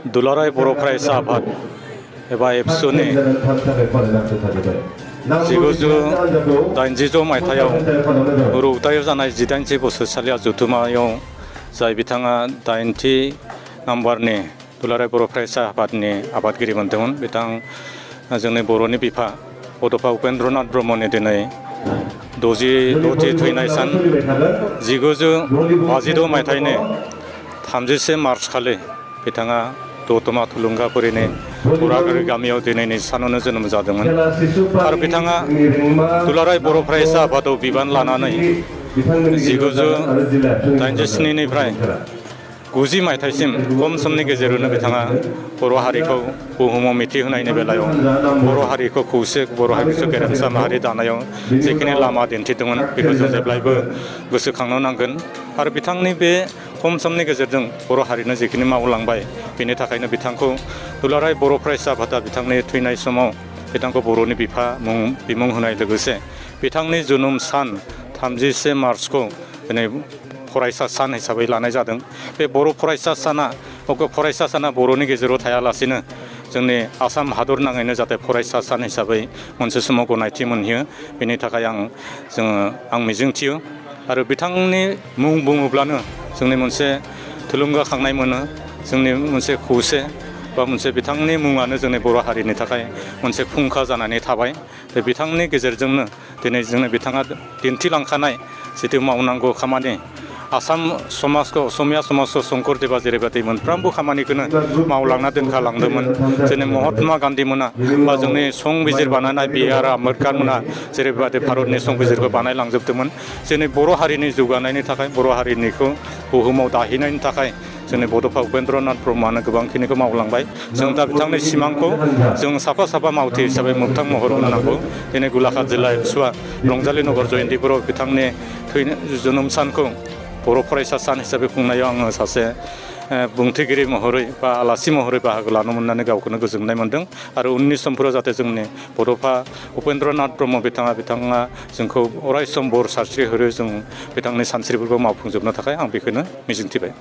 दुलाराय बर' फरायसा आफाद एबा एबसुनि 1986 मायथाइयाव रौतायाव जानाय 18थि बोसोरसालिया जथुम्मायाव जाय बिथाङा 8थि नाम्बारनि दुलाराय बर' फरायसा आफादनि आफादगिरि मोनदोंमोन। बिथां जोंनि बर'नि बिफा बड'फा उपेन्द्रनाथ ब्रह्मनि दिनै 66थि थैनाय सान 1956 मायथाइनि 31 मार्च खालि बिथाङा दतमा थुलुंगाफुरिनि बरागारि गामियाव दिनैनि सानावनो जोनोम जादोंमोन आरो बिथाङा दुलाराय बर' फरायसा आफादाव बिबान लानानै 1987 निफ्राय 90 मायथाइसिम खम समनि गेजेरावनो बिथाङा बर' हारिखौ बुहुमाव मिथिहोनायनि बेलायाव बर' हारिखौ खौसे बर' हारिखौ गेरेमसा माहारि दानायाव जिखिनि लामा दिन्थिदोंमोन बेखौ जों जेब्लायबो गोसोखांनो नांगोन आरो बिथांनि बे खम समनि गेजेरजों बर' हारिनो जिखिनि मावलांबाय बेनि थाखायनो बिथांखौ दुलाराय बर' फरायसा आफादा बिथांनि थैनाय समाव बिथांखौ बर'नि बिमुं होनाय लोगोसे बिथांनि जोनोम सान 31 मार्चखौ दिनै फरायसा सान हिसाबै लानाय जादों। बे बर' फरायसा साना बर'नि गेजेराव थायालासिनो जोंनि आसाम हादर नाङैनो जाहाथे फरायसा सान हिसाबै मोनसे समाव गनायथि मोनहैयो बेनि थाखाय आं मिजिंथियो आरो बिथांनि मुं बुङोब्लानो जोंनि मोनसे थुलुंगाखांनाय मोनो, जोंनि मोनसे खौसे बा मोनसे बिथांनि मुङानो जोंनि बर' हारिनि थाखाय मोनसे फुंखा जानानै थाबाय। बिथांनि गेजेरजोंनो दिनै जोंनो बिथाङा दिन्थिलांखानाय जिथु मावनांगौ खामानि आसाम समाजखौ असमिया समाजखौ शंकरदेबा जेरैबायदि मोनफ्रोमबो खामानिखौनो मावलांना दोनखालांदोंमोन। जोंनि महात्मा गान्धी मोना बा जोंनि संबिजिर बानायनाय बि.आर. आम्बेडकार मोना जेरैबायदि भारतनि संबिजिरखौ बानायलांजोबदोंमोन। जोंनि बर' हारिनि जौगानायनि थाखाय बर' हारिनिखौ बुहुमाव दाहैनायनि थाखाय जोंनि बड'फा उपेन्द्रनाथ ब्रह्मआनो गोबांखिनिखौ मावलांबाय। जों दा बिथांनि सिमांखौ जों साफा साफा मावथि हिसाबै मोगथां महर होनांगौ। दिनै गलाघाट जिल्ला एबसुआ रंजालि नगर जयन्ती बर'आव बिथांनि जोनोम सानखौ बर' फरायसा सान हिसाबै खुंनायाव आङो सासे बुंथिगिरि महरै बा आलासि महरै बाहागो लानो मोननानै गावखौनो गोजोननाय मोन्दों आरो उननि समफोराव जाहाथे जोंनि बड'फा उपेन्द्रनाथ ब्रह्म बिथाङा जोंखौ अराय सम बोर सारस्रि हरो, जों बिथांनि सानस्रिफोरखौ मावफुंजोबनो थाखाय आं बेखौनो मिजिंथिबाय।